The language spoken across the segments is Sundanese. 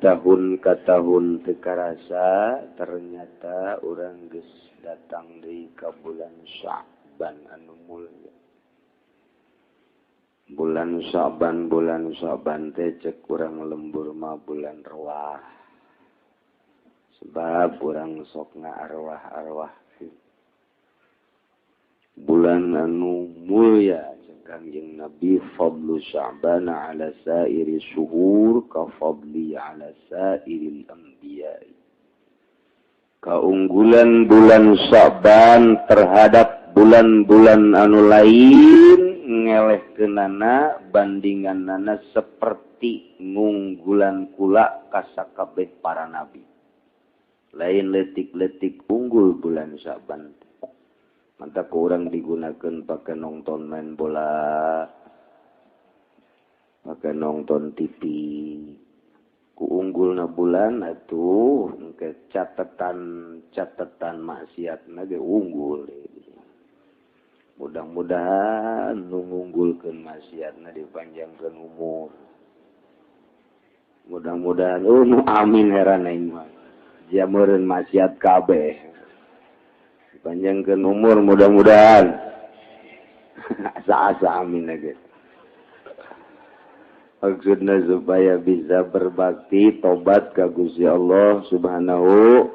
Tahun ka tahun teu karasa, ternyata urang geus datang deui ka bulan Sya'ban anu mulia. Bulan Sya'ban, bulan Sya'ban teh cek urang lembur mah bulan ruah. Sebab urang sok ngaarwah-arwah. Bulan anu mulia cek Kangjeng Nabi, fadlu Sya'ban ala sairi syuhur ka fadli ala sairil anbiya. Kaunggulan bulan Sya'ban terhadap bulan-bulan anu lain ngelehkeunana bandinganana seperti ngunggulan kula ka sakabeh para nabi. Lain letik-letik unggul bulan Sya'ban. Mantap kurang digunakan pakai nonton main bola, pakai nonton TV. Ku unggulna bulan atuh ke catatan-catatan maksiatna ge unggul. Mudah-mudahan nu ngunggulkeun maksiatna dipanjangkeun umur. Mudah-mudahan nu amin heran aing mah. Jameureun maksiat kabeh. Panjangkeun umur mudah-mudahan. Asa-asa amin ge. Maksudnya supaya bisa berbakti tobat ka Gusti Allah Subhanahu.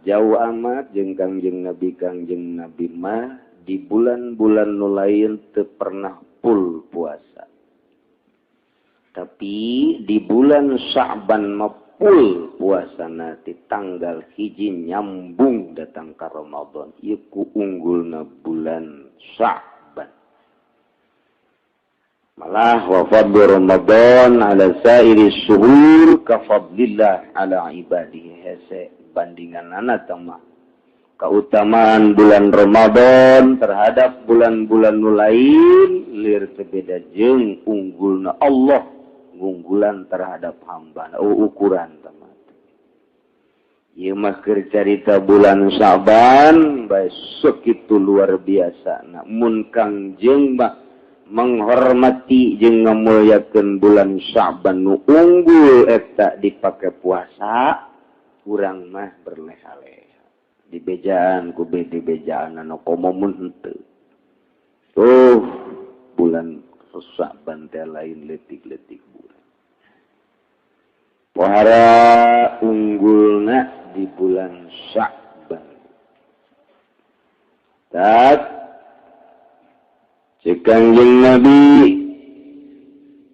Jauh amat jeung Kangjeng Nabi. Kangjeng Nabi mah di bulan-bulan nu lain teu pernah full puasa. Tapi di bulan Sya'ban mah full puasana di tanggal 1 nyambung datang ka Ramadan. Ieu ku unggulna bulan Sya'ban. Malah wa fadlu Ramadan ala sairi syuhur ka fadlillah ala ibadihi. Hese bandinganana teh mah. Kautamaan bulan Ramadan terhadap bulan-bulan nu lain lir teu beda jeung unggulna Allah ngunggulan terhadap hamba. Oh, ukuran teman. Ieu mah keur carita bulan Sya'ban bae sakitu luar biasa. Nah, mun Kangjeng mah menghormati jeung ngamuliakeun bulan Sya'ban nu unggul eta dipake puasa, urang mah berleha-leha. Dibejaan ku dibejaan anu komo mun henteu. Tuh bulan Sya'ban teh lain letik-letik bulan. Pohara unggulna di bulan Sya'ban. Tak cek Kangjeng Nabi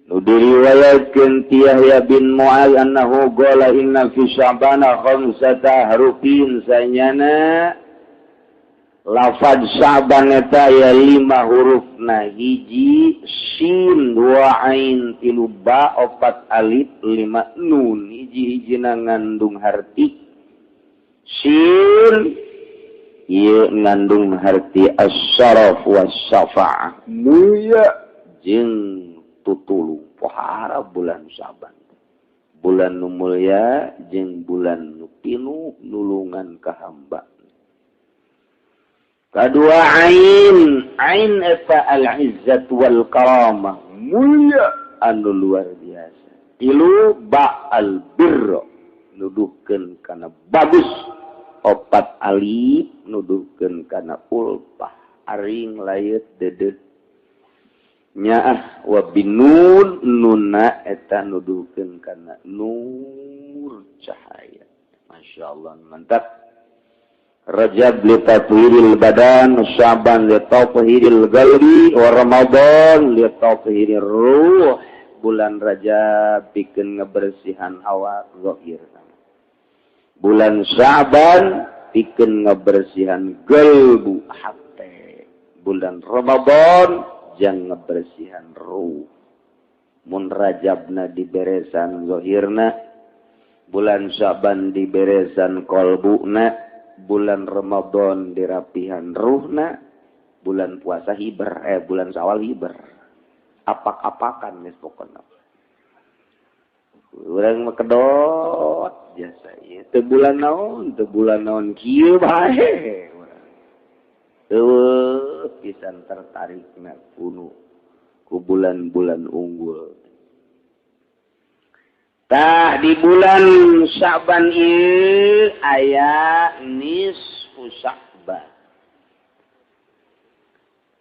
nu diriwayatkeun ti Yahya bin Mu'adz annahu qala inna fi Sya'bana khamsata harufin, sanyana lafaz Sya'ban eta aya 5 hurufna, 1 sin, 2 ain, 3 ba, 4 alif, 5 nun. Hiji-hijina ngandung harti sin, ieu ngandung harti asy-syaraf was-syafa'ah, mulia jeung tutulung. Pohara bulan Sya'ban, bulan nu mulia jeung bulan nu pinuh nulungan ka hamba. Kadua ain, ain eta al-izzat wal karamah, mulia anu luar biasa. 3 ba al-birra, nuduhkeun kana bagus. 4 alif nuduhkeun kana ulfah, aring layeut dedeuh. Nyaah wa binun, nuna eta nuduhkeun kana nur cahaya. Masya Allah, mantap. Rajab li tathhiril badan, Sya'ban li tathhiril qalbi, wa Ramadan li tathhirir ruh. Bulan Rajab pikeun ngebersihan awak zahir. Bulan Sya'ban pikeun ngebersihan qalbu hate. Bulan Ramadan jang ngebersihan ruh. Mun Rajabna diberesan zahirna, bulan Sya'ban diberesan qalbuna, bulan Ramadan dirapihan ruhna, bulan puasa hiber, bulan Syawal hiber. Apak-apakan geus pokona. Urang mah kedot jasa ieu teu bulan naon, teu bulan naon kieu bae. Eueuh pisan tertarikna kuno ku bulan-bulan unggul. Tah di bulan Sya'ban ieu aya nisfu Sya'ban.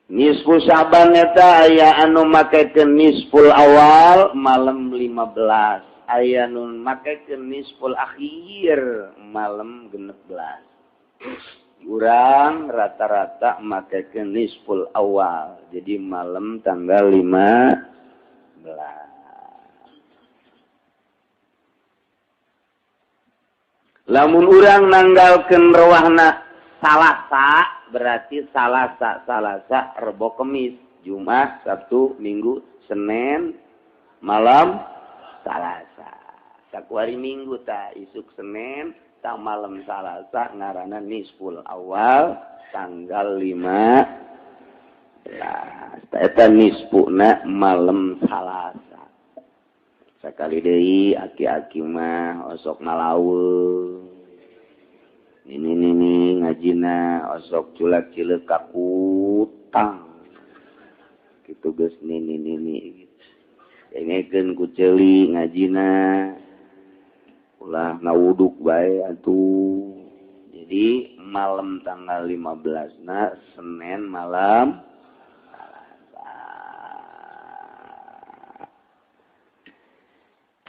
Nisfu Sya'ban eta aya anu makekeun nisful awal malam 15, aya nu makekeun nisful akhir malam 16. Urang rata-rata makekeun nisful awal, jadi malam tanggal 15. Lamun urang nanggalkeun rewahna Salasa, berarti Salasa, Salasa, Rebo, Kemis, Jumat, Sabtu, Minggu, Senin, malam Salasa. Sakuari Minggu ta isuk Senin, ta malam Salasa ngaranna nisful awal tanggal 15. Eta nisfuna malam Salasa. Sakali deui aki-aki mah osok ngalaweung. Ini nini ngajina osok culak cileuk ka kutang. Kitu geus nini nini. Dengekeun ku ceuli ngajina. Ulah ngawuduk bae atuh. Jadi malam tanggal 15 na Senin malam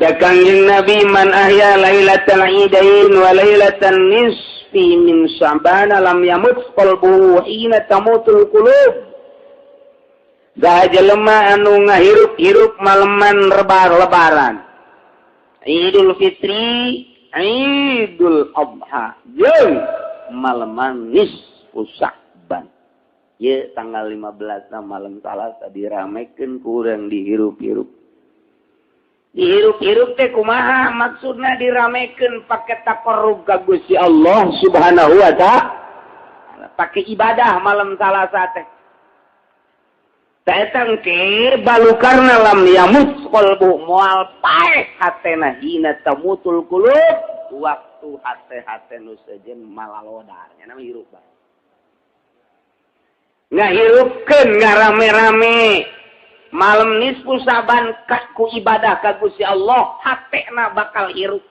Kangjeng Nabi man ahya lailatal idain wa lailatan nisfi min Sya'ban lam yamut qalbuhu hina tamutul qulub. Saha jelema anu ngahirup-hirup maleman lebaran Idul Fitri, Idul Adha jeung maleman nisfu Sya'ban. Ye tanggal 15 na malam Salasa diramekeun ku urang dihirup-hirup. Dihirup-hirup teh kumaha maksudna diramekeun pake taqarrub ka Gusti Allah Subhanahu wa ta'ala, pake ibadah malam Salasa teh. Ta eta engke balukarna lam yamut qalbu moal paeh hatena hina tamutul qulub, waktu hate-hate nu sejen malalodar nya nama hirup bae. Ngahirupkeun ngarame-rame malam nisfu Sya'ban ku ibadah ka Gusti Allah, hatena bakal hirup.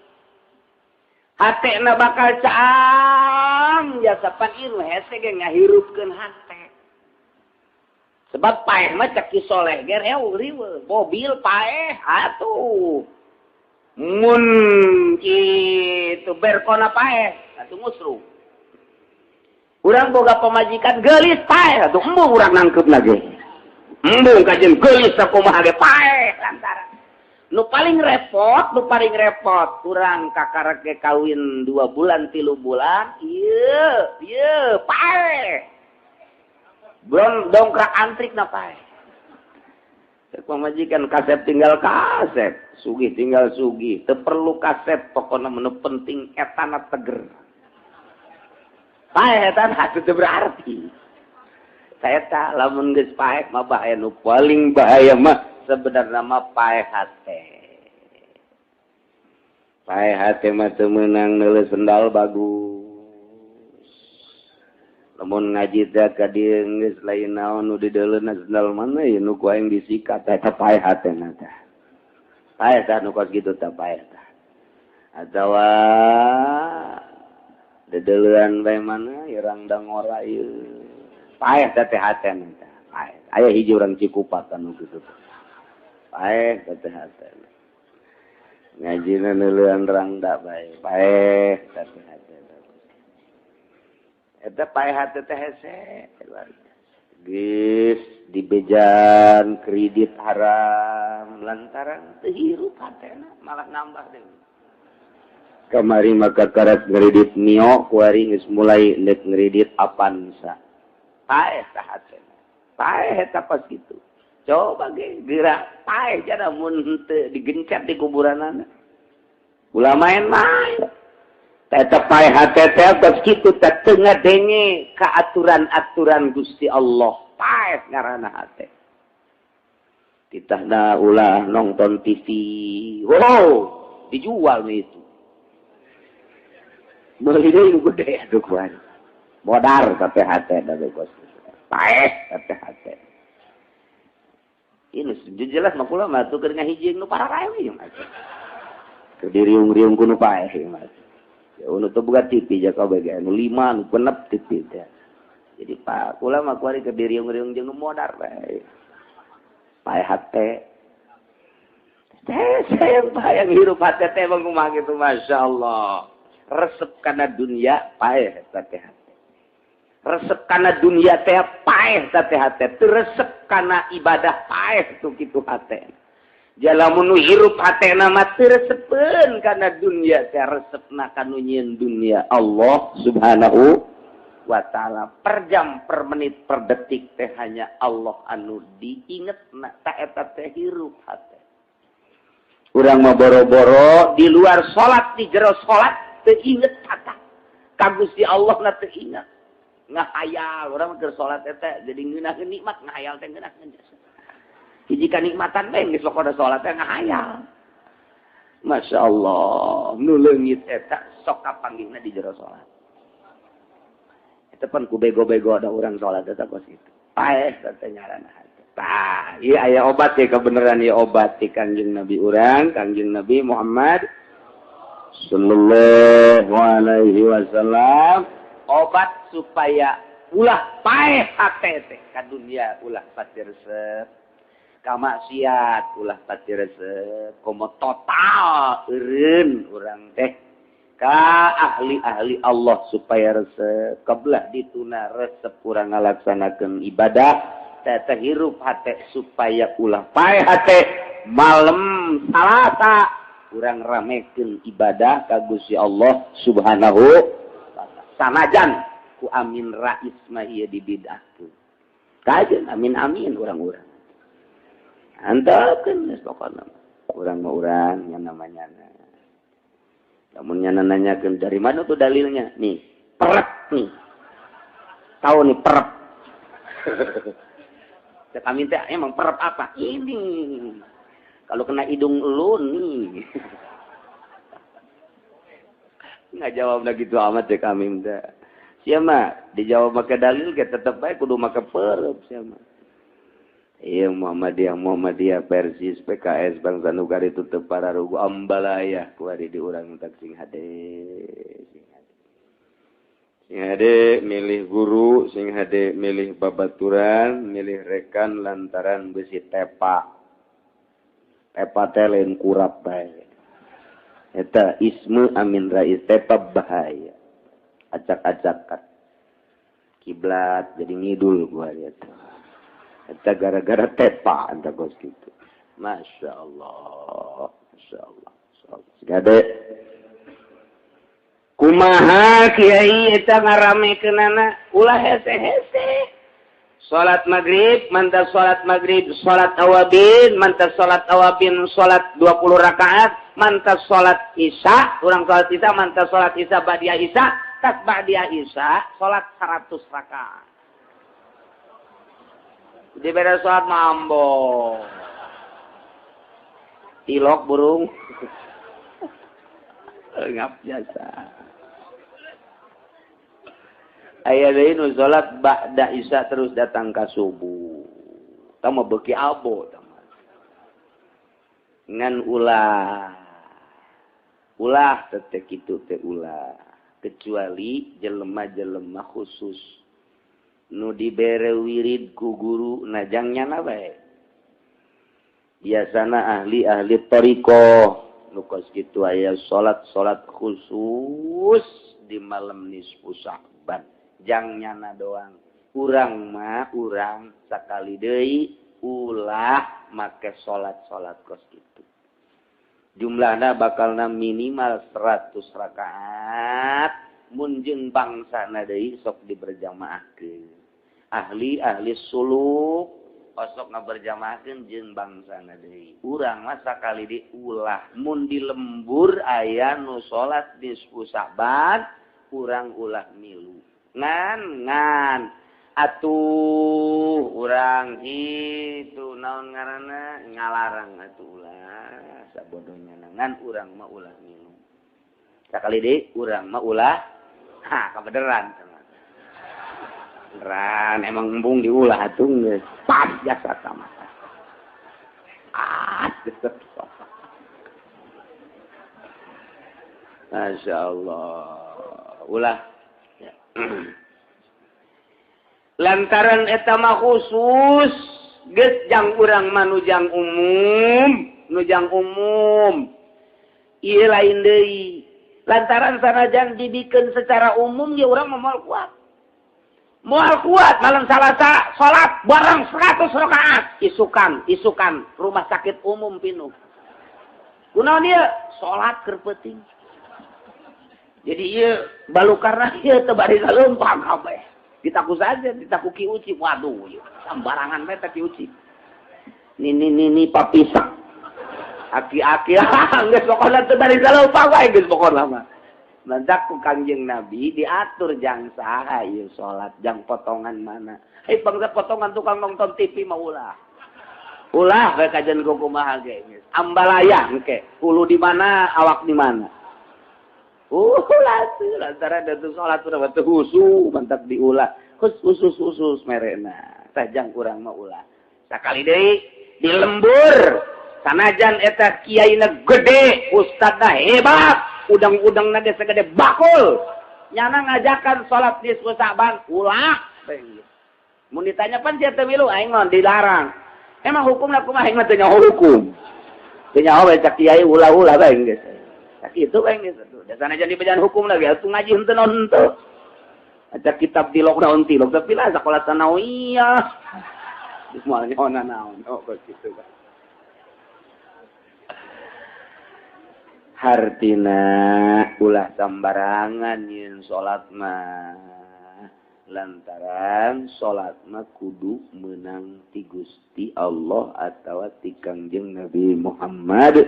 Hatena bakal caang jasa pan ieu hese ge ngahirupkeun hate. Sebab paeh mah cek ki soleh ge riweuh, mobil paeh atuh. Mun kitu berkona paeh atuh musruh. Urang boga pamajikan geulis paeh atuh embung urang nangkeupna ge. Embung kajen geulis sakumaha ge paeh lantaran. Nu paling repot urang kakarek ge kawin 2 bulan 3 bulan, ieu ieu paeh. Belum dongkrak antrik na paeh. Cek pamajikan kasep tinggal kasep, sugih tinggal sugih, teu perlu kasep pokona menu penting etana teger. Paeh etana teu berarti. Eta lamun geus paeh mah bahaya, nu paling bahaya mah sebenarnya mah paeh hate. Paeh hate mah teu meunang neuleuh sendal bagus. Lamun ngaji teh ka dieu geus lain naon nu dideuleuna sendal mana ieu nu ku aing disikat eta paeh hatena tah. Paeh tah nu kos kitu tah paeh tah. Atawa dedeleuan bae mana ieu rangdang ngora ieu. Paeh teh hatena tah, paeh. Aya hiji urang Cikupa anu kitu. Paeh teh hatena. Ngajina neuleuan rangda bae, paeh teh hatena. Eta paeh hate teh hese luar biasa. Geus dibejan kredit haram lantaran teu hirup hatena malah nambah deui. Kamari maka karat ngredit Mio, kuari geus mulai nek ngredit Avanza. Paeh tah hatena. Paeh eta pas kitu. Coba ge geura paeh jada mun henteu digencet di kuburanana. Ulah main-main. Eta paeh hate teh pas kitu teh teu ngadenge ka aturan-aturan Gusti Allah. Paeh ngaranna hate. Titahna ulah nonton TV. Wow, dijual we itu. Meuli deui nu gede atuh kuari. Modar ka hate da kos. Paeh ka hate. Ini jelas mah kula mah tuh keur ngahiji nu pararae we mah. Keur diriung-riung ku nu paeh mas. Ya nu teu boga TV ja kabeh ge nu 5 nu 6 TV teh. Jadi pak kula mah kuari keur diriung-riung jeung nu modar bae. Paeh hate. Teh sayang hayang hirup hate teh bang kumaha kitu masyaallah. Resep kana dunia paeh eta teh hate. Resep kana dunia teh paeh eta teh hate. Teu resep kana ibadah paeh tuh kitu hate. Jalamun nu hirup hatena mah teu resepeun kana dunia teh resepna ka nu nyieun dunia Allah Subhanahu wa taala. Per jam, per menit, per detik teh hanya Allah anu diingetna ta eta teh hirup hate. Urang mah boro-boro di luar salat di jero salat teu inget kata ka Gusti Allah na teu inget. Ngahayal urang mah keur salat eta jadi ngeunaheun nikmat ngahayal teh ngeunaheun. Hiji kanikmatan bae geus pokona salat teh ngahayal. Masya Allah, nu leungit eta sok kapanggihna di jero salat. Eta pan ku bego-bego ada urang salat eta kos kitu. Paeh teh ngaranna hate. Tah, ieu aya obat ya kebenaran ieu obat ti Kangjeng Nabi urang, Kangjeng Nabi Muhammad sallallahu alaihi wasallam, obat supaya ulah paeh hate teh ka dunia ulah pati resep. Kamaksiat ulah pati resep, komo total eureun urang teh ka ahli-ahli Allah supaya resep, kebelah dituna resep urang ngalaksanakeun ibadah teh teh hirup hate supaya ulah paeh hate malam Salasa urang ramekeun ibadah ka Gusti Allah Subhanahu wa taala. Sanajan ku Amin Rais mah ieu dibidahkeun. Kajeun amin-amin urang-urang. Antepkeun geus pokona. Urang mah urang nya namanya. Lamun nya nanyakeun dari mana tuh dalilnya? Nih, perep nih. Tahu nih perep. Cek Amin teh emang perep apa? Ini. Kalau kena hidung lu nih. Nggak jawab lagi gitu amat cek Amin teh. Siapa dijawab make dalil ge tetep bae kudu make perep siapa. Iya Muhammadiyah, Muhammadiyah, Persis, PKS, Bangsa Nugari tutup para rugu ambalaya kuari di urang tak sing hade, sing hade. Sing hade milih guru, sing hade milih babaturan, milih rekan lantaran besi tepa. Tepa teh lain kurap bae. Eta ismu Amin Rais tepa bahaya. Acak-acakan. Kiblat jadi ngidul kuari eta. Eta gara-gara tepa anta kos kitu. Masya Allah, Masya Allah, Masya Allah. Gade. Kumaha kiai eta ngaramekeunana ulah hese-hese. Salat maghrib, mantas salat maghrib, salat awabin, mantas salat awabin, salat 20 rakaat, mantas salat isya, urang salat isya, mantas salat isya ba'dia isya, tas ba'dia isya, salat 100 rakaat. Di beda salat mambo. Tilok burung. Ngap jasa. Aya deui nu salat ba'da isya terus datang ka subuh. Tah mah beuki abo tah mah. Ngan ulah. Ulah teh kitu teh ulah. Kecuali jelema-jelema khusus. Nu dibere wirid ku guru najang nyana bae. Biasana ahli-ahli thariqah nu kos kitu aya salat-salat khusus di malam nisfu Sya'ban. Jang nyana doang. Urang mah urang sakali deui ulah make salat-salat kos kitu. Jumlahna bakalna minimal 100 rakaat mun jeung bangsana deui sok diberjamaahkeun. Ahli-ahli suluk osok ngaberjamaahkeun jeung bangsana deui. Urang mah sakali deui ulah mun di lembur aya nu salat nisfu Sya'ban urang ulah milu. Ngan ngan atuh urang itu naon ngaranna ngalarang atuh ulah sabodohnya ngan urang mah ulah milu. Sakali deui urang mah ulah ha kabeneran. Beneran emang embung diulah atuh geus pas jasa sama. Ah, jasa. Masya Allah. Ulah. Ya. Lantaran eta mah khusus geus jang urang mah nujang umum, nujang umum. Ieu lain deui. Lantaran sanajan dibikeun secara umum ya urang mah moal kuat. Moal kuat malam Salasa salat bareng 100 rakaat, isukan, isukan rumah sakit umum pinuh. Kunaon ieu? Salat keur peuting. Jadi ieu balukarna ieu teu bari saleumpang kabeh. Ditaku saja, ditaku Ki Uci. Waduh, ieu sambarangan bae teh Ki Uci. Nini nini papisak. Aki-aki geus pokona teu bari saleumpang wae geus pokona mah. Mantak ku Kangjeng Nabi diatur jang saha ieu salat, jang potongan mana. Hei bangsa potongan tukang nonton TV mah ulah. Ulah we kajian ku kumaha ge geus. Ambalaya engke, hulu di mana, awak di mana. Ulah tuh lantaran da teu salat urang teu khusyuk mantak diulah. Khusus khusus merena. Tah jang urang mah ulah. Sakali deui di lembur sanajan eta kiaina gede, ustadna hebat, udang-udangna ge sagede bakul. Nyana ngajakan salat nisfu Sa'ban, ulah. Mun ditanya pan sia teu milu aing mah dilarang. Emang hukumna kumaha aing mah teu nyaho hukum. Teu nyaho we cak kiai ulah-ulah bae geus. Sakitu bae geus atuh. Da sanajan dibejan hukum lagi atuh ngaji henteu naon henteu. Aca kitab tilok naon tilok tapi lah sakola sanawiyah. Geus moal nyaho naon oh kitu bae. Hartina ulah sambarangan yin salat mah lantaran salat mah kudu meunang ti Gusti Allah atawa ti Kangjeng Nabi Muhammad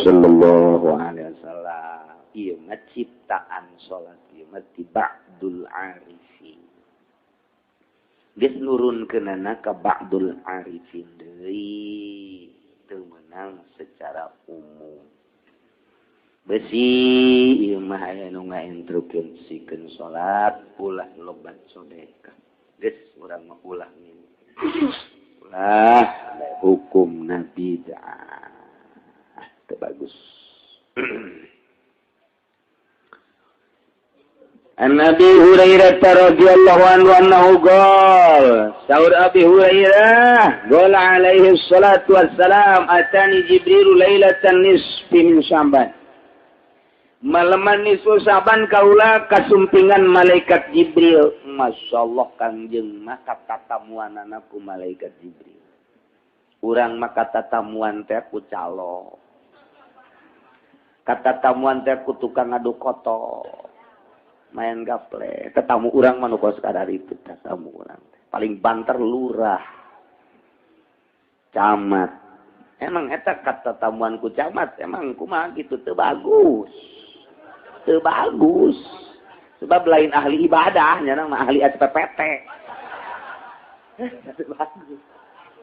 sallallahu alaihi wasallam. Ieu mah ciptaan salat ieu mah ti ba'dul arifin. Geus nurunkeunana ka ba'dul arifin deui teu meunang secara umum. Besi ieu mah aya nu ngainstruksikeun salat ulah lobat sedekah. Geus urang mah ulah ngin. Ulah hukum nabi dah. Teu bagus. An Abi Hurairah radhiyallahu anhu annahu qala saur Abi Hurairah qala alaihi salatu wassalam atani Jibril lailatan nisfi min Sya'ban. Malaman nisfu Sa'ban kaula kasumpingan malaikat Jibril. Masyaallah Kangjeng mah katatamuanana ku malaikat Jibril. Urang mah katatamuan teh ku calo. Katatamuan teh ku tukang adu koto. Main gaple. Tetamu urang mah nu kos kadar itu tetamu urang teh. Paling banter lurah. Camat. Emang eta katatamuan ku camat emang kumaha kitu teu bagus. Teu bagus. Sebab lain ahli ibadah, nya mah ahli SPPT. Teu bagus.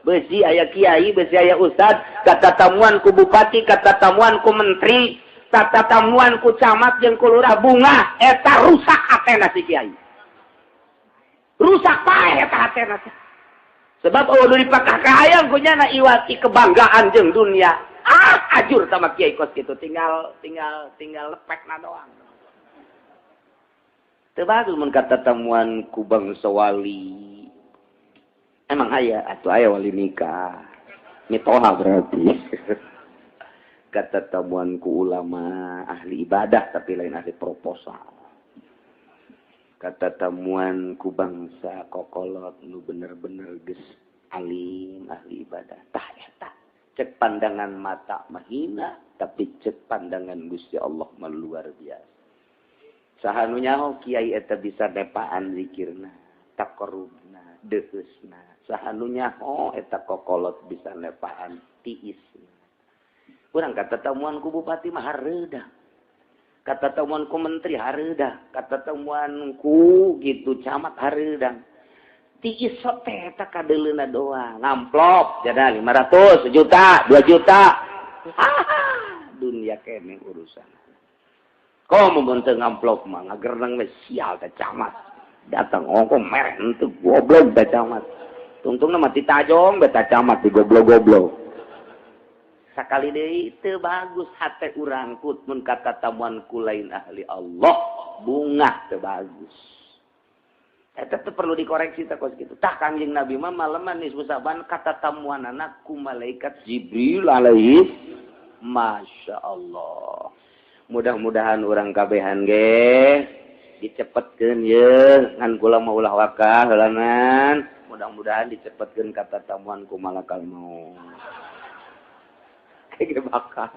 Besi aya kiai, besi aya ustad, katatamuan ku bupati, katatamuan ku menteri, katatamuan ku camat jeung ku lurah bunga, eta rusak hatena si kiai. Rusak paeh eta hatena. Sebab eueuh dipakah kahayang ku nyana iwati kebanggaan jeung dunia. Ah, ajur sama kiai kos gitu, tinggal lepekna doang. Teu bagus mun katatamuan ku bangsa wali. Emang aya atuh aya wali nikah. Mitoha berarti. Katatamuan ku ulama ahli ibadah tapi lain ahli proposal. Katatamuan ku bangsa kokolot nu bener-bener geus alim ahli ibadah. Tah eta cek pandangan mata mahina tapi cek pandangan Gusti Allah mah luar biasa. Saha nu nyaho kiai eta bisa nepaan zikirna, taqarrubna, deuheusna. Saha nu nyaho eta kokolot bisa nepaan tiisna. Urang katatamuan ku bupati mah hareudah. Katatamuan ku menteri hareudah, katatamuan ku gitu camat hareudah. Tiis teh eta kadeuleuna doang, ngamplop jada 500, 1 juta, 2 juta. Dunia keneh urusan. Komo mun teu ngamplop mah ngagerneng we sial teh camat. Datang ongko mereh henteu goblok teh camat. Tungtungna mah ti tajong beta camat di goblok-goblok. Sakali deui teu bagus hate urang kut mun katatamuan ku lain ahli Allah bungah teu bagus. Eta teh perlu dikoreksi teh kos kitu. Tah Kangjeng Nabi mah maleman nisfu Sa'ban katatamuanana ku malaikat Jibril alaihi. Masya Allah. Mudah-mudahan urang kabehan ge dicepetkeun ye ngan kula mah ulah wakah heulanan. Mudah-mudahan dicepetkeun katatamuan ku malakal maut. Kayak bakal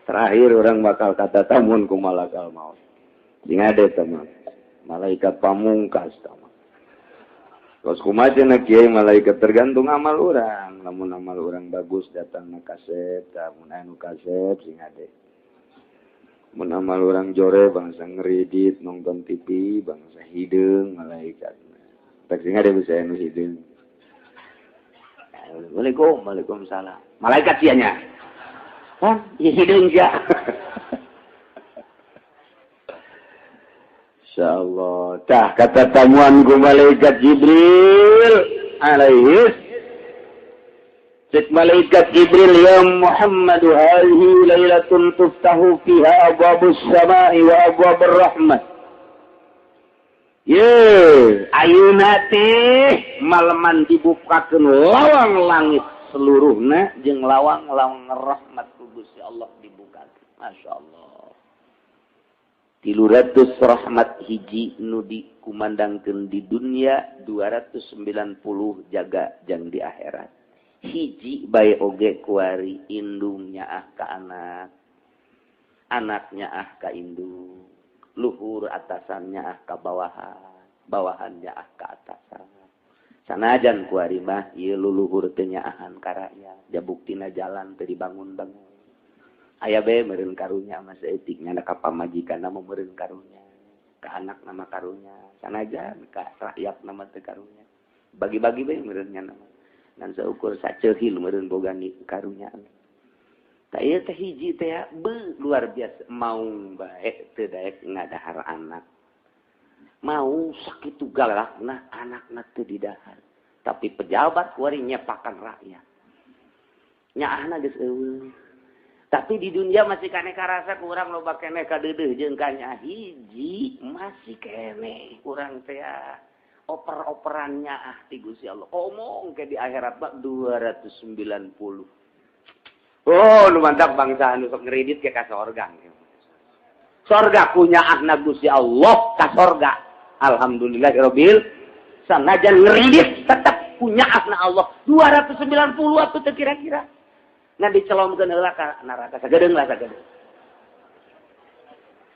terakhir orang bakal katatamuan ku malakal maut. Sing ade teman malaikat pamungkas teman. Terus kumaha cenah kiai malaikat tergantung amal orang. Lamun amal orang bagus datang na kasep, lamun anu kasep sing ade. Mun amal orang jore bangsa ngeridit nonton TV bangsa hideung malaikat. Tak sing ade bisa anu hideung. Waalaikum, waalaikumsalam. Malaikat sia nya. Hah? Ieu hideung sia. Insyaallah. Tah kata tamuan ku malaikat Jibril alaihi. Cek malaikat Jibril, ya Muhammad hadhihi lailatun tuftahu fiha abwabus samai wa abwabur rahmah. Ye, ayeuna teh maleman dibukakeun lawang langit seluruhna jeung lawang-lawang rahmat ku Gusti Allah dibukakeun. Masyaallah. 300 rahmat hiji nu dikumandangkeun di dunia, 290 jaga jang di akhirat. Hiji bae oge kuari indung nyaah ka anak, anak nyaah ka indung, luhur atasan nyaah ka bawahan, bawahan nyaah ka atasan. Sanajan kuari mah ieu luluhur teu nyaahan ka rakyat, jabuktina jalan teu dibangun-bangun. Aya bae meureun karunya mah saeutik nya ka pamajikanna mah meureun karunya, ka anakna mah karunya, sanajan ka rakyatna mah teu karunya. Bagi-bagi bae meureun nya mah. Ngan saukur saceuhil meureun boga karunya. Tah ieu teh hiji teh beuh luar biasa maung bae teu daek ngadahar anak. Mau sakitu galakna anakna teu didahar. Tapi pejabat kuari nyepakan rakyat. Nyaahna geus eueuh. Tapi di dunia masih kene karasa kurang loba kene kadeudeuh jeung kanya hiji masih kene kurang teh oper-operannya ah ti Gusti Allah. Omong ke di akhirat bak 290. Oh, nu mantap bangsa anu sok ngeridit ke ka sorga. Sorga punya ahna Gusti Allah ka sorga. Alhamdulillahirabbil sanajan ngeridit tetap punya ahna Allah 290 atuh teu kira-kira. Ngan dicelomkeun heula ka neraka sagedeung lah sagedeung.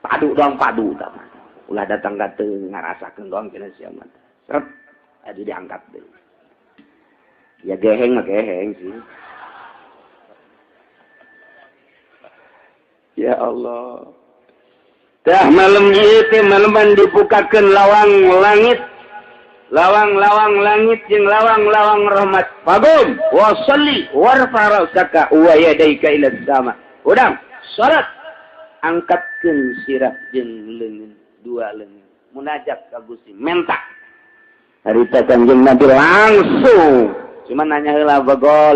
Padu doang padu tah mah. Ulah datang ka teu ngarasakeun doang cenah sia mah. Seret adu diangkat deui. Ya geheng mah geheng sih. Ya Allah. Tah malam ieu teh maleman dibukakeun lawang langit. Lawang-lawang langit jeung lawang-lawang rahmat. Fagum wa shalli warfa ra'saka wa yadayka ila sama. Udang salat angkatkeun sirah jeung leungeun dua leungeun munajat ka Gusti menta. Harita Kangjeng Nabi langsung cuma nanya heula bagol.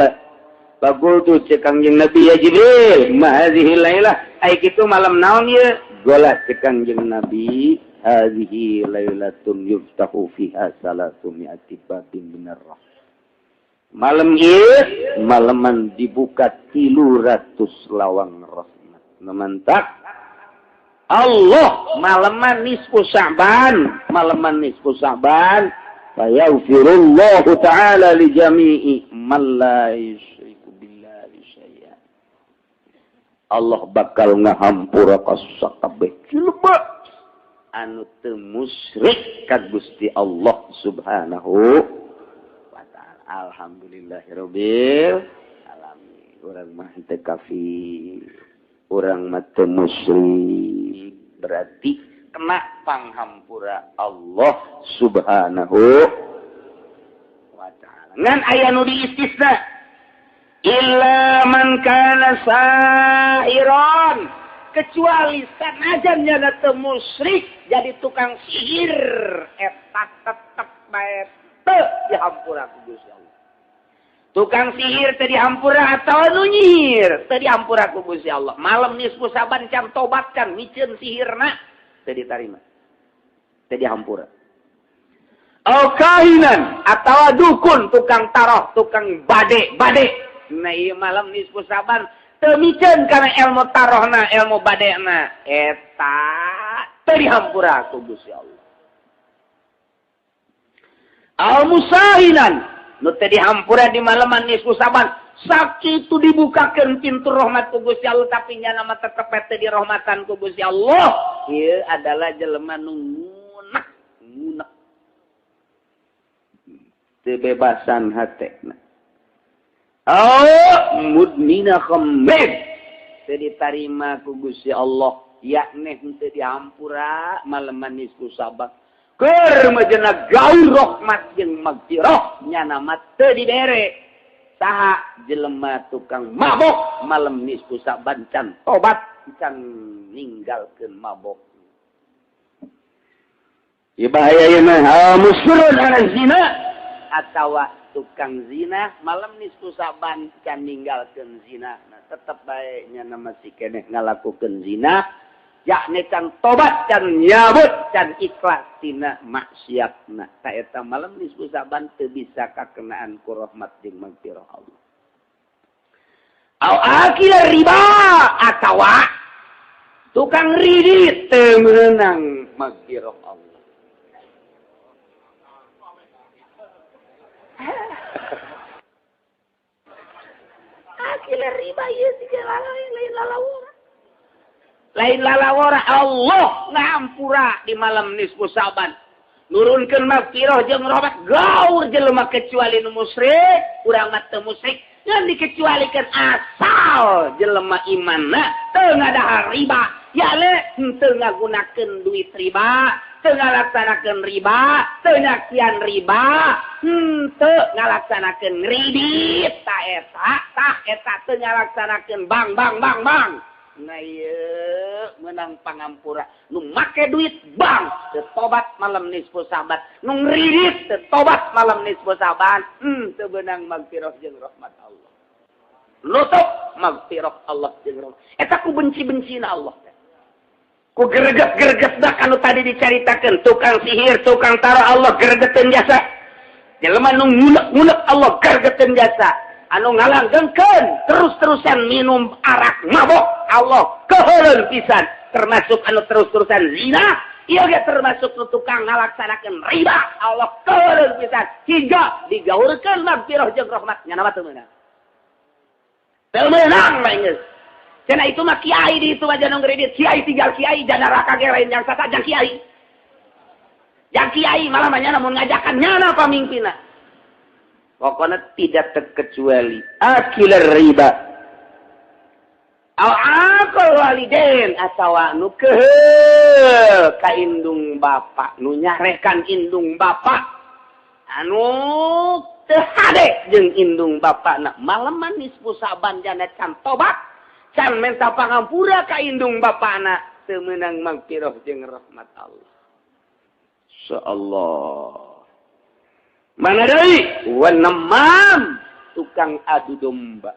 Bagul tu cek Kangjeng Nabi ya Jibril, ma hadhihi lailah ai kitu malam naon ieu? Gola cek Kangjeng Nabi hadhihi lailatun yuftahu fiha salatu mi'ati babin minar rahmah. Malam ieu maleman dibuka 300 lawang rahmat. Memantak Allah maleman nisfu Sya'ban, maleman nisfu Sya'ban fayaghfirullahu ta'ala li jami'i man la yusyriku billahi syai'a. Allah bakal ngahampura ka sakabeh jelema anu teu musyrik ka Gusti Allah Subhanahu wa ta'ala. Alhamdulillahirabbil alamin. Urang mah teu kafir, urang mah teu musyrik, berarti kena panghampura Allah Subhanahu wa ta'ala. Ngan aya nu diistisna illa man kana sahiran, kecuali sanajan nya teu musyrik jadi tukang sihir eta tetep bae teu dihampura ku Gusti Allah. Tukang sihir teu dihampura atawa nu nyihir teu dihampura ku Gusti Allah. Malam nisfu Saban can tobat can miceun sihirna teu ditarima. Teu dihampura. Au kahinan atawa dukun tukang taroh, tukang bade-bade. Nah ieu malam nisfu Saban teu miceun kana ilmu tarohna, ilmu badena eta teu dihampura ku Gusti Allah. Al musahinan nu teu dihampura di malaman nisfu Saban sakitu dibukakeun pintu rahmat ku Gusti Allah tapi nyana mah tetep teu dirahmatan ku Gusti Allah. Ieu adalah jelema nu ngunek ngunek teu bebasan hatena. Oh mudmina khamr teu ditarima ku Gusti Allah yakni teu dihampura malaman nisfu Saban. Keur majena gaul rahmat jeung magfirah nyana mah teu dibere. Saha jelema tukang mabok malam nisfu Saban can tobat can ninggalkeun mabok. Ieu bahaya ieu mah musyrun ala zina atawa tukang zina malam nisfu Saban can ninggalkeun zina. Nah, tetep bae nyana masih keneh ngalakukeun zina. Yakni can tobat can nyabut can ikhlas tina maksiatna. Ta eta malam nisfu Saban teu bisa kakenaan ku rahmat jeung magfirah Allah. Au akil riba atawa tukang ridit teu meunang magfirah Allah. Akil riba ieu siga lain lalawora. Lain lalawara Allah ngampura di malam nisfu Saban. Nurunkeun magfirah jeung rahmat gaur jelema kecuali nu musyrik, urang mah teu musyrik, ngan dikecualikeun asal jelema imanna teu ngadahar riba, yale teu ngagunakeun duit riba, teu ngalaksanakeun riba, teu nyakian riba, teu ngalaksanakeun kredit ta eta, tah eta teu ngalaksanakeun bank bank bank bank. Nah ieu menang pangampura nu make duit bank teu tobat malam nisfu Saban, nu ngridit teu tobat malam nisfu Saban, teu beunang magfirah jeung rahmat Allah. Nutup magfirah Allah jeung rahmat. Eta ku benci-bencina Allah. Ku greget-gregetna kanu tadi dicaritakeun tukang sihir, tukang taruh Allah gregeteun jasa. Jelema nu ngunek-ngunek Allah gregeteun jasa. Anu ngalanggengkeun terus-terusan minum arak mabok Allah keheuleun pisan, termasuk anu terus-terusan zina ieu ge termasuk nu tukang ngalaksanakeun riba Allah keheuleun pisan hingga digaurkeun magfirah jeung rahmat nya mah teu meunang. Teu meunang mah geus. Cenah itu mah kiai di itu aja nu ngredit kiai tinggal kiai dan neraka ge lain yang sata jang kiai. Jang kiai malah mah nyana mun ngajakan nyana pamimpinna. Pokoknya tidak terkecuali akilar riba au akal waliden atawa nu keuheul ka indung bapak, nu nyarekan indung bapak, anu teu hade jeung indung bapakna malaman nisfu Saban jana can tobat can menta pangampura ka indung bapakna teu meunang magfirah jeung rahmat Allah. Insyaallah. Mana deui? Wanemam tukang adu domba.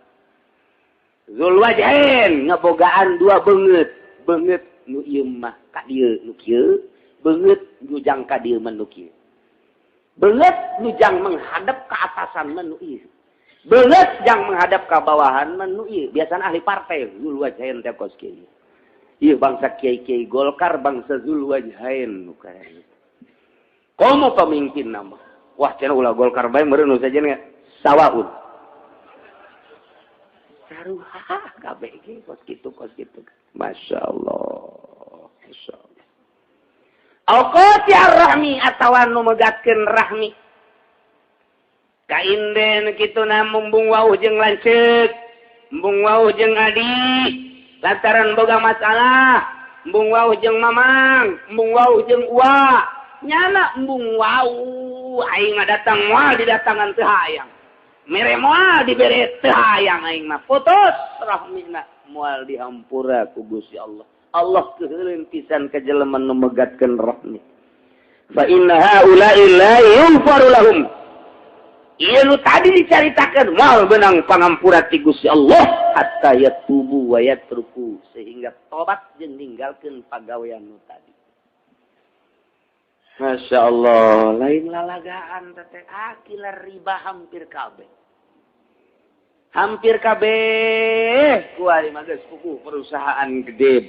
Zul wajhain ngebogaan dua beungeut, beungeut nu ieu mah ka dieu nu kieu, beungeut nu jang ka dieu mah nu kieu. Beungeut nu jang menghadap ke atasan mah nu ieu. Beungeut jang menghadap ka bawahan mah nu ieu. Biasana ahli partai zul wajhain teh kos kieu. Ieu bangsa kiai-kiai Golkar bangsa zul wajhain nu kaya. Komo pemimpin nama. Wah, cenah ulah Golkar bae meureun nu sajen sawaun. Saruha kabeh ge kos kitu kos kitu. Masyaallah. Masyaallah. Au qati ar-rahmi atawa nu megatkeun rahmi. Kainden kituna mumbung wauh jeung lanceuk, embung wauh jeung adi, lantaran boga masalah, embung wauh jeung mamang, embung wauh jeung uwa. Nyana embung wauh aing mah datang moal didatangan teu hayang. Mere moal dibere teu hayang aing mah putus rahmina moal dihampura ku Gusti Allah. Allah keuheuleun pisan ka jelema nu megatkeun rahmi. Fa inna haula'i la yughfaru lahum. Ieu nu tadi dicaritakeun moal beunang pangampura ti Gusti Allah hatta yatubu wa yatruku, sehingga tobat jeung ninggalkeun pagawean nu tadi. Masya Allah, lain lalagaan teh akila riba hampir kabeh. Hampir kabeh kuari mah geus puguh perusahaan gede,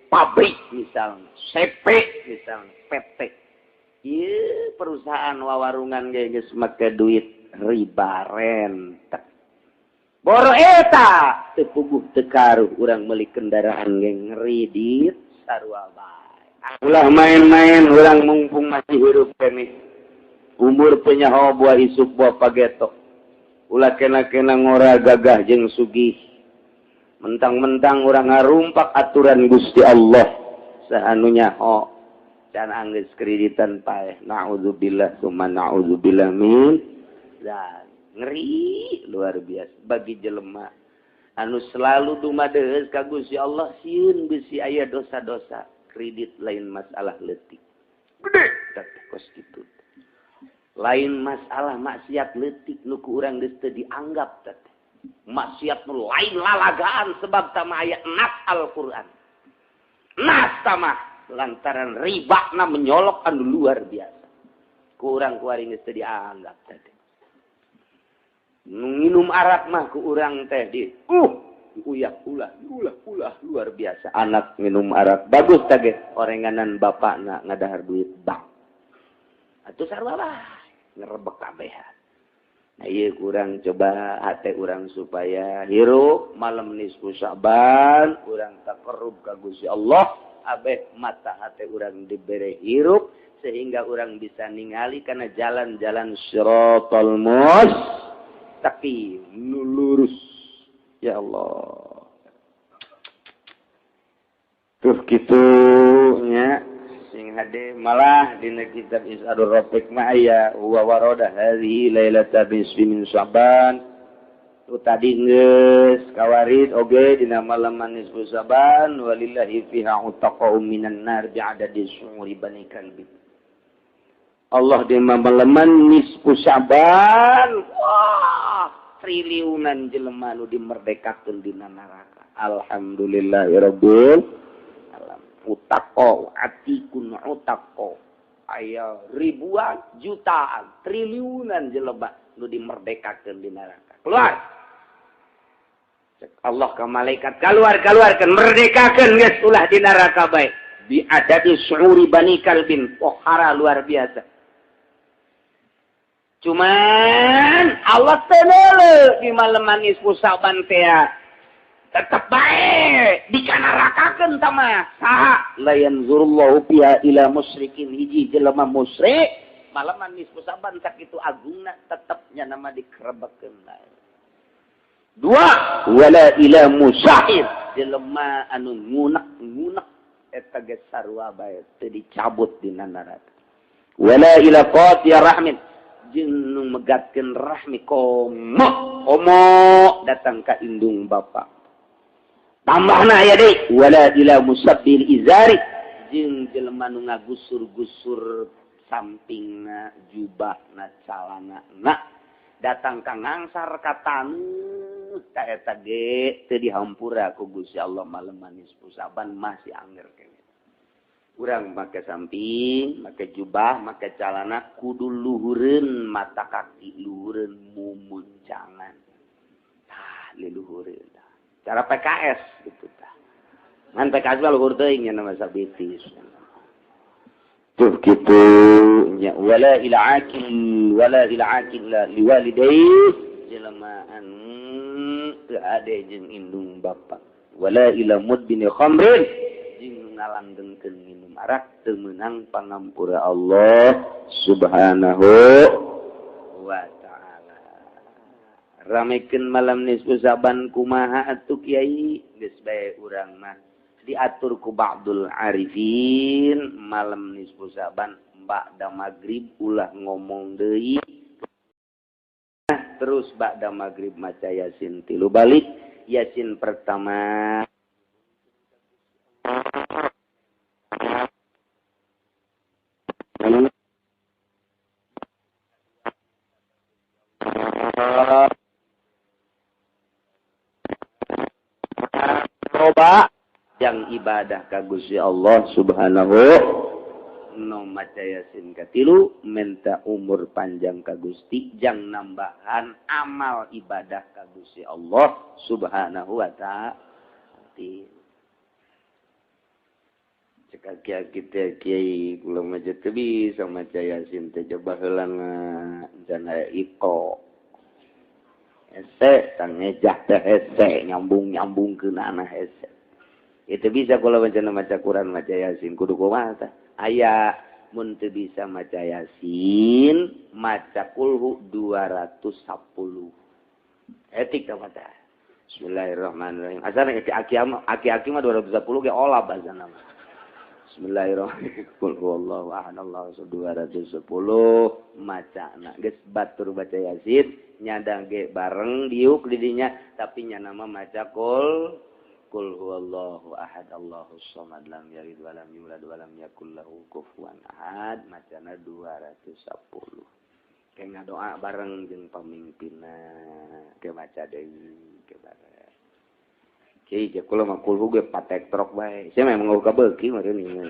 pabrik misalnya, CP misalnya, PT. Ieu perusahaan wawarungan ge geus make duit riba rentek. Boro eta teu puguh teu karuh urang meuli kendaraan ge ngredit sarua bae. Ulah main-main urang mumpung masih hirup keneh. Umur teu nyaho buah isuk buah pageto. Ulah kena-kena ngora gagah jeung sugih. Mentang-mentang urang ngarumpak aturan Gusti Allah. Saha nu nyaho can anggeus kreditan paeh. Na'udzubillah summa na'udzubillah min dzalik. Ngeri luar biasa bagi jelema anu selalu dumadeus ka Gusti Allah sieun bisi aya dosa-dosa. Kredit lain masalah leutik. Gede tapi kos kitu. Lain masalah maksiat leutik nu ku urang geus teu dianggap teh. Maksiat nu lain lalagaan sebab tama aya nas Al-Qur'an. Nas tamah lantaran ribana menyolok anu luar biasa. Ku urang kuari geus teu dianggap teh. Nu nginum arak mah ku urang teh di uyak ulah ulah ulah luar biasa. Anak minum arak bagus tage orenganan bapakna ngadahar duit bank. Atuh sarua bae ngerebek kabehan. Nah ieu kurang coba hate urang supaya hirup malam nisfu Sya'ban urang taqarrub ka Gusti Allah, abeh mata hate urang dibere hirup sehingga urang bisa ningali kana jalan-jalan siratal mustaqim nu lurus. Ya Allah. Tuh kitu nya sing hade malah dina kitab Is'adur Rafiq mah aya wa warada hadhihi lailata nisfi min Sya'ban. Tu tadi geus kawarid oge dina malam nisfu Sya'ban walillahi fiha utaqa'u minan nar bi'adadi syu'uri bani kalbi. Allah di malam nisfu Sya'ban wah triliunan jelema nu dimerdekakeun dina neraka. Alhamdulillahirabbil alamin. Utaqo atikun utaqo. Aya ribuan, jutaan, triliunan jelema nu dimerdekakeun di neraka. Keluar. Cek Allah ka malaikat, keluar-keluarkeun, merdekakeun geus ulah di neraka bae. Bi adadi syu'uri bani kalbin. Pohara luar biasa. Cuman Allah teu di malam nisfu Sya'ban teh tetep bae dikanarakakeun tah mah. Saha la yanzurullahu fiha ila musyrikin, hiji jelema musyrik malam nisfu Sya'ban sakitu agungna tetep nya nama dikerebekeun bae. Dua wala ila musahir jelema anu ngunek-ngunek eta geus sarua bae teu dicabut dina neraka. Wala ila qati'ir rahmin jeung nu megatkeun rahmi komo komo datang ka indung bapa. Tambahna aya deui wala ila musabbil izari jeung jelema nu ngagusur-gusur sampingna jubahna calanana datang ka ngangsar ka taneuh ta eta ge teu dihampura ku Gusti Allah malam nisfu Sya'ban masih anger keneh. Urang make samping, make jubah, make calana kudu luhureun mata kaki, luhureun mumuncangan. Tah, leluhureun. Cara PKS gitu tah. Ngan PKS mah luhur teuing nya nama sabitis. Tuh kitu nya wala ila akil wala ila akil liwalidayhi jelema anu teu ade jeung indung bapa. Wala ila mudbini khamrin jeung ngalanggengkeun minum arak teu meunang pangampura Allah Subhanahu wa ta'ala. Ramekeun malam nisfu Sya'ban kumaha atuh kiai geus bae urang mah diatur ku ba'dul arifin malam nisfu Sya'ban ba'da magrib ulah ngomong deui. Terus ba'da magrib maca Yasin 3 balik. Yasin pertama Kadua yang ibadah ka Gusti Allah Subhanahu no maca Yasin. Katilu minta umur panjang ka Gusti jang nambahan amal ibadah ka Gusti Allah Subhanahu wa ta'ala. Cek aki-aki teh kiai kula mah teu bisa maca Yasin teh coba heula can aya iko. Hese tang ngejah teh hese nyambung-nyambungkeun hese. Itu bisa kula maca Quran maca Yasin kudu kumaha tah? Aya mun teu bisa maca Yasin maca kulhu 210. Etik tah mata. Bismillahirrahmanirrahim. Asana aki-aki mah 210 ge olab asana mah. Bismillahirrahmanirrahim. Qul huwallahu ahad Allahu 210 macana geus batur baca Yasin nyadang ge bareng diuk di dinya tapi nya nama maca qul Qul huwallahu ahad Allahus samad lam yalid walam yulad walam yakul lahu kufuwan ahad macana 210. Kayak ngadoa bareng jeung pamimpinna ke maca deui ke bareng. Kiai je kula mah kulhu ge patek trok bae. Sia memang eueuh kabeuki meureun ieu.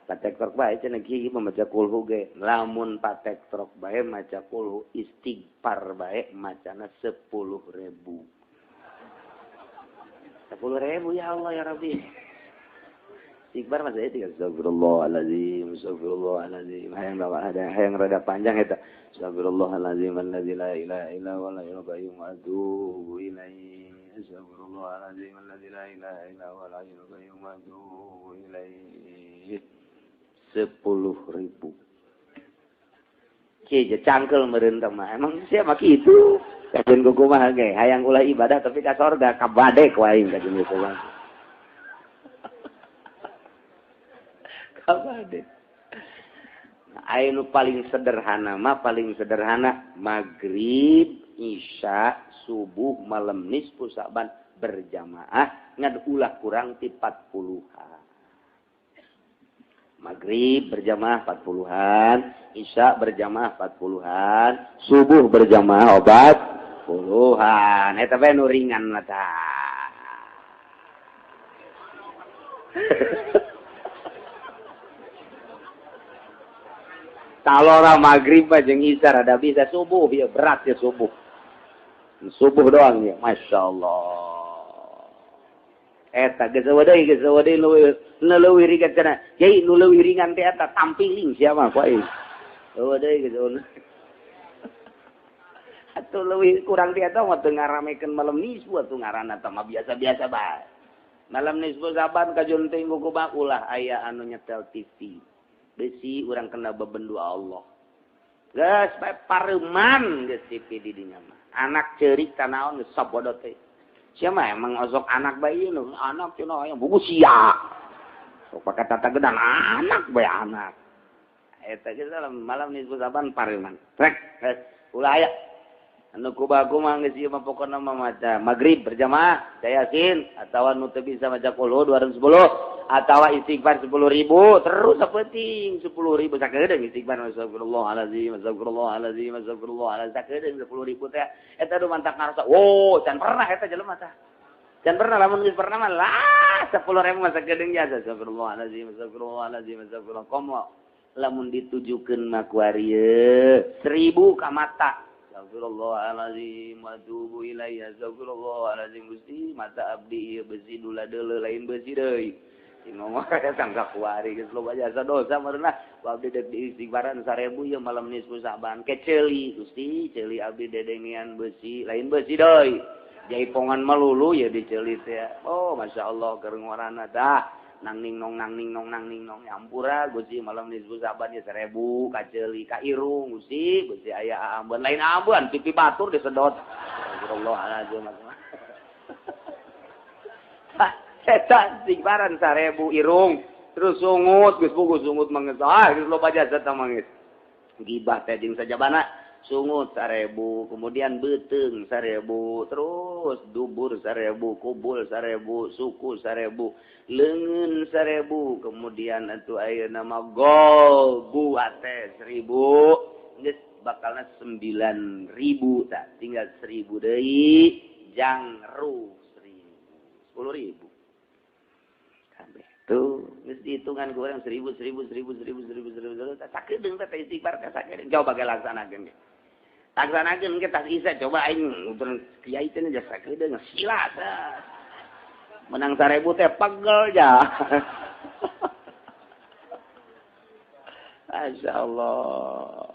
Patek trok bae cenah kiai mah maca kulhu ge. Lamun patek trok bae maca kulhu istighfar bae macana 10.000. 10.000 ya Allah ya Rabbi. Istighfar mah saya tiga astagfirullahalazim, astagfirullahalazim. Hayang ada hayang rada panjang eta. Astagfirullahalazim allazi la ilaha illa huwal hayyul qayyum wa atubu ilaihi. Astagfirullahalazim allazi la ilaha illa huwal hayyul qayyum wa atubu ilaihi. 10.000. Kieu cangkel meureun teh mah. Emang sia mah kitu. Kajeun kumaha ge hayang ulah ibadah tapi ka sorga kabadek wae kajeun kumaha. Kabadek. Nah, aya nu paling sederhana mah paling sederhana magrib, isya, subuh, malam nisfu Sa'ban berjamaah ngan ulah kurang ti 40-an. Maghrib berjamaah 40-an, isya berjamaah 40-an, subuh berjamaah obat puluhan. Eta bae nu ringan mah tah. Talora maghrib mah jeung isya rada bisa, subuh ya berat ya subuh. Subuh doang ya, masyaallah. Eta geus deui nu leuwih ringan cenah. Yai nu leuwih ringan teh eta tampiling sia mah ku aing. Eueuh deui geus atuh leuwih kurang ti eta mah teu ngaramekeun malam nisfu atuh ngaranna teh mah biasa-biasa bae. Malam nisfu Saban kajun teh kumaha ulah aya anu nyetel TV. Besi urang kena bebendu Allah. Geus bae pareuman geus TV di dinya mah. Anak ceurik tanaon geus sabodo teh. Sia mah emang osok anak bae ieu nu anak cenah aya buku sia. Sok pake tata gedan anak bae anak. Eta geus malam nisfu Saban pareuman. Rek geus ulah aya. Anu kubaku mah geus ieu mah pokona mah maca magrib berjamaah maca Yasin atawa nu teu bisa maca qul 210 atawa istighfar 10.000 terus sapenting 10.000 sakedeung istighfar astagfirullahalazim astagfirullahalazim astagfirullahalazim sakedeung 10.000 teh eta nu mantak ngarasa wow can pernah eta jelema tah can pernah lamun geus pernah mah lah 10.000 mah sakedeung jasa astagfirullahalazim astagfirullahalazim astagfirullah komo lamun ditujukeun mah ku ari 1.000 ka mata astagfirullahalazim wa atubu ilaihi astagfirullahalazim Gusti mata abdi ieu besi dula deuleu lain besi deui ngomong tangga kuari geus loba jasa dosa meureunah abdi deuk diistighfaran 1000 ieu malam nisfu Sa'ban ke ceuli Gusti ceuli abdi dedengean besi lain besi deui jaipongan melulu ya diceuli teh oh masyaallah keur ngorana tah nang ning nong nang ning nong nang ning nong ampura Gusti malam nisfu Sa'ban ieu 1000 ka ceuli ka irung Gusti Gusti aya ambeun lain ambeun pipi batur disedot astagfirullahalazim eta istighfaran 1000 irung terus sungut geus buku sungut mangeus ah geus loba jasa tah mangeus gibah teh jeung sajabana sungut 1000 kemudian beuteung 1000 terus dubur 1000 kubul 1000 suku 1000 leungeun 1000 kemudian atuh ayeuna mah golbu ate 1000 geus bakalna 9000 tah tinggal 1000 deui jangru 10.000. Kabeh. Tuh, geus dihitungan ku urang 1000 1000 1000 1000 1000 1000 sakedeung teh istighfar teh sakedeung. Coba ge laksanakeun ge. Laksanakeun ge tas isa coba aing kiai teh jasa sakedeung sila menang 1000 teh pegel ja. Masya Allah.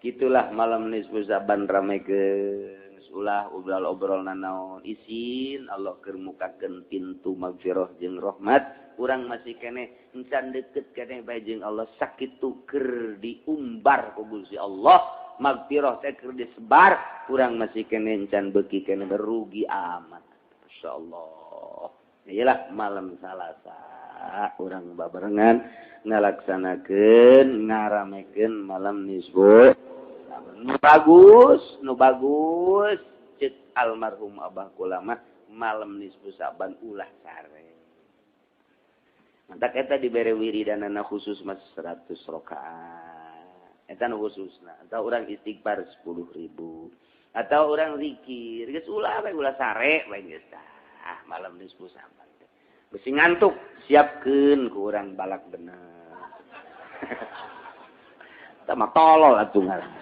Gitulah malam nisfu Sa'ban ramekeun. Ulah obrol-obrol nanaon isin Allah keur mukakeun pintu magfirah jeung rahmat. Urang masih keneh encan deket keneh bae jeung Allah sakitu keur diumbar ku Gusti Allah. Magfirah teh keur disebar, urang masih keneh encan beuki keneh berugi amat. Masya Allah. Iyalah malam Salasa urang babarengan ngalaksanakeun ngaramekeun malam nisfu. Nu bagus, nu bagus cek almarhum Abah Kulama malam nisfu Sa'ban ulah sare. Mantak eta dibere wiridanana khusus mas 100 rakaat. Eta nu khususna atau urang istighfar 10.000 atau urang zikir geus ulah we ulah sare we geus tah malam nisfu Sa'ban. Besi ngantuk siapkeun ku urang balak bener. Tah mah tolol atuh ngaran.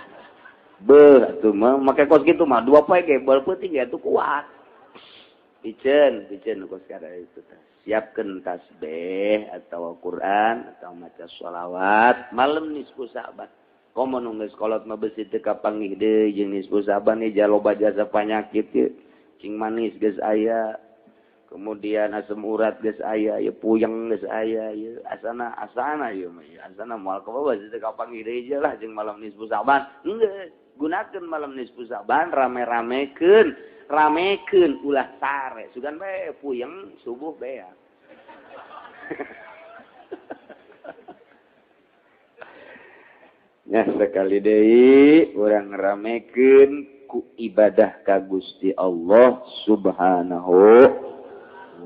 Beuh atuh mah make kos kitu mah dua poe ge bal peuting ge atuh kuat. Piceun, piceun kos kada itu teh. Siapkeun tasbih atau Quran atau maca sholawat malam nisfu Sa'ban. Komo nu geus kolot mah beusi teu kapanggih deui jeung nisfu Sa'ban ieu loba jasa panyakit ieu. Cing manis geus aya. Kemudian asam urat geus aya, ieu puyeng geus aya, ieu asana asana ieu mah asana moal kabawa teu kapanggih deui lah jeung malam nisfu Sa'ban. Geus gunakeun malam nisfu Sa'ban rame-ramekeun, ramekeun ulah sare. Sugan bae puyeng subuh beak. Ya sekali deui urang ramekeun ku ibadah ka Gusti Allah Subhanahu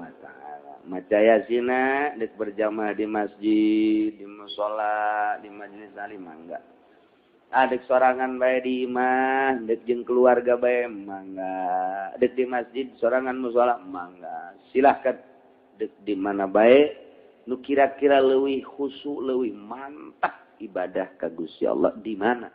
wa ta'ala. Maca yasina dek berjamaah di masjid, di mushola, di majelis taklim mangga. Adek sorangan bae di imah, dek jeung keluarga bae mangga. Dek di masjid sorangan mushola mangga. Silahkan dek di mana bae nu kira-kira leuwih khusyuk, leuwih mantap ibadah ka Gusti Allah di mana?